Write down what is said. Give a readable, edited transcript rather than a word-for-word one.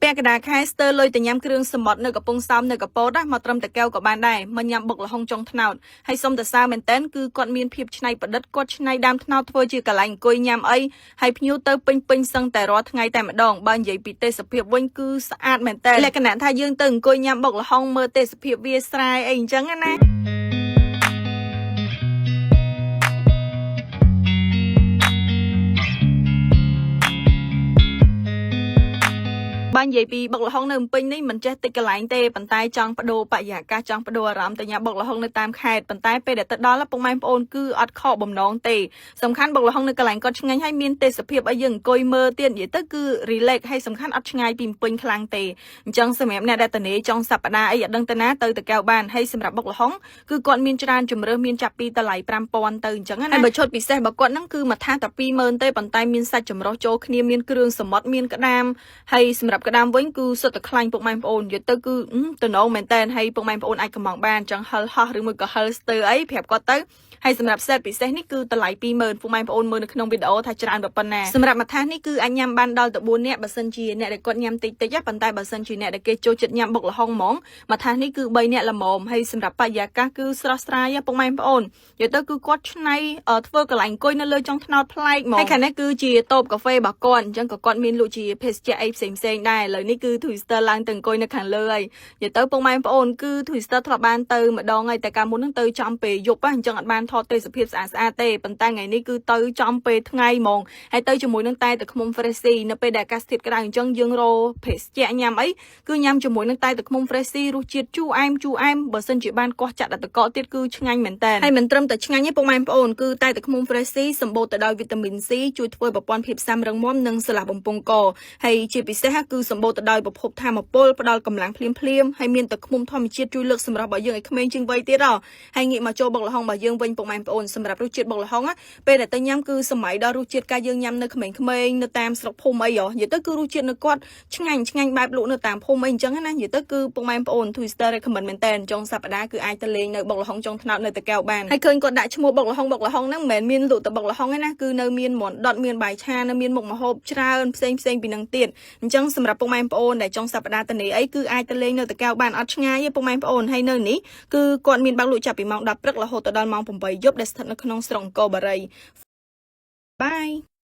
ពាក់កណ្ដាលខែស្ទើរលុយទៅញ៉ាំគ្រឿងសមុទ្រនៅកំពង់សោមនៅកពតណាមកត្រឹមតាកែវក៏បានដែរមកញ៉ាំបុកល្ហុងចុងត្នោតហើយសុំតសើមែនតែនគឺគាត់មានភាពច្នៃប្រឌិតគាត់ច្នៃដើមត្នោតធ្វើជាកន្លែងអង្គុយញ៉ាំអីហើយភ្ញៀវទៅពេញពេញសឹងតែរាល់ថ្ងៃតែម្ដងបើនិយាយពីទេសភាពវិញគឺស្អាតមែនតែនលក្ខណៈថាយើងទៅអង្គុយញ៉ាំបុកល្ហុងមើលទេសភាពវាស្រែអីអញ្ចឹងណា បើនិយាយពីបុកល្ហុងនៅភ្នំពេញនេះមិនចេះតិចកន្លែងទេប៉ុន្តែចង់បដូរបរិយាកាសចង់បដូរអារម្មណ៍ទៅញ៉ាំបុកល្ហុងនៅតាមខេត្តប៉ុន្តែពេលដែលទៅដល់ពុកម៉ែបងប្អូនគឺអត់ខកបំណងទេសំខាន់បុកល្ហុងនៅកន្លែងគាត់ឆ្ងាញ់ហើយមានទេសភាពឲ្យយើងអង្គុយមើលទៀតនិយាយទៅគឺ relax ហើយសំខាន់អត់ឆ្ងាយពីភ្នំពេញខ្លាំងទេអញ្ចឹងសម្រាប់អ្នកដែលតនេចង់សប្តាហ៍អីអត់ដឹងទៅណាទៅតកែវបានហើយសម្រាប់បុកល្ហុងគឺគាត់មានច្រើនជម្រើសមានចាប់ពីតម្លៃ5000ទៅអញ្ចឹងណាហើយបើឈុតពិសេសរបស់គាត់ហ្នឹងគឺមួយថាសតែ20000ទេប៉ុន្តែមានសាច់ចម្រុះចូលគ្នាមានគ្រឿងសមុទ្រមានក្តាមហើយសម្រាប់ក្តាមវិញគឺសុទ្ធតែខ្លាញ់ពុកម៉ែបងប្អូននិយាយទៅគឺតំណងមែនតើហើយពុកម៉ែបងប្អូនអាចកំងបានចង់ហិលហោះឬមួយក៏ហិលស្ទើអីប្រាប់គាត់ទៅហើយសម្រាប់ set ពិសេសនេះគឺតម្លៃ20000ពុកម៉ែបងប្អូនមើលនៅក្នុងវីដេអូថាច្រើនប៉ុណ្ណាសម្រាប់មួយថាសនេះគឺអាចញ៉ាំបានដល់ទៅ4នាក់បើសិនជាអ្នកដែលគាត់ញ៉ាំតិចតិចប៉ុន្តែបើសិនជាអ្នកដែលគេចូលចិត្តញ៉ាំបុកល្ហុងហ្មងមួយថាសនេះគឺ3នាក់ល្មមហើយសម្រាប់បរិយាកាសគឺស្រស់ស្រាយពុកម៉ែបងប្អូននិយាយទៅគឺគាត់ឆ្នៃធ្វើកន្លែងអង្គុយនៅលើចុងត្នោតប្លែកហ្មងហើយខាងនេះគឺជាតូបកាហ្វេរបស់គាត់អញ្ចឹងក៏គាត់មានលក់ជាភេសជ្ជៈអីផ្សេងផ្សេងដែរឥឡូវនេះគឺ Twister ឡើងទៅអង្គុយនៅខាងលើហើយនិយាយទៅពុកម៉ែបងប្អូនគឺ Twister ធ្លាប់បានទៅម្ដងហើយតែកាលមុនហ្នឹងទៅចំពេលយប់អញ្ចឹងអត់បានថតទេសភាពស្អាតស្អាតទេប៉ុន្តែថ្ងៃនេះគឺទៅចំពេលថ្ងៃហ្មងហើយទៅជាមួយនឹងតែទឹកឃ្មុំ Freshy នៅពេលដែលអាកាសធាតុក្តៅអញ្ចឹងយើងរកភេសជ្ជៈញ៉ាំអីគឺញ៉ាំជាមួយនឹងតែទឹកឃ្មុំ Freshy រសជាតិជូរអែមជូរអែមបើសិនជាបានកោះចាក់ដាក់តកទៀតគឺឆ្ងាញ់មែនតើហើយមិនត្រឹមតែឆ្ងាញ់ទេពុកម៉ែបងប្អូនគឺតែទឹកឃ្មុំ Freshy សម្បូរទៅដោយវីតាមីន C ជួយធ្វើប្រព័ន្ធភាពស៊ាំរឹងមាំនិងស្រឡះបំពង់កហើយជាពិសេសគឺសម្បូរទៅដោយប្រភពថាមពលផ្ដល់កម្លាំងភ្លាមភ្លាមហើយមានទឹកឃ្មុំធម្មជាតិជួយលើកសម្រស់របស់យើងឲ្យក្មេងជាងវ័យទៀតហើយងាកមកចូលបុកល្ហុងរបស់យើងវិញពុកម៉ែបងប្អូនសម្រាប់រសជាតិបុកល្ហុងពេលដែលទៅញ៉ាំគឺសម័យដល់រសជាតិការយើងញ៉ាំនៅក្មេងៗនៅតាមស្រុកភូមិអីហ៎និយាយទៅគឺរសជាតិនៅគាត់ឆ្ងាញ់ឆ្ងាញ់បែបលក់នៅតាមភូមិអីអញ្ចឹងណានិយាយទៅគឺពុកម៉ែបងប្អូន Twister recommend មែនតើចុងសប្តាហ៍គឺអាចទៅលេងនៅបុកល្ហុងចុងត្នោតនៅតាកែវបានហើយឃើញគាត់ដាក់ឈ្មោះបុកល្ហុងបុកល្ហុងហ្នឹងមិនមែនមានលក់តែបុកល្ហុងទេណាគឺនៅមានមាន់ដុតមានបាយឆានៅមានមុខម្ហូបច្រើនផ្សេងផ្សេងពីនឹងទៀតអញ្ចឹងសម្រាប់ពុកម៉ែបងប្អូនដែលចង់សប្តាហ៍តនីអីគឺអាចទៅលេងនៅតាកែវបានអត់ឆ្ងាយទេពុកម៉ែបងប្អូនហើយនៅនេះគឺគាត់មានបើកលក់ចាប់ពីម៉ោង10ព្រឹករហូតដល់ម៉ោង8យប់ដែលស្ថិតនៅក្នុងស្រុកអង្គរបារីបាយ។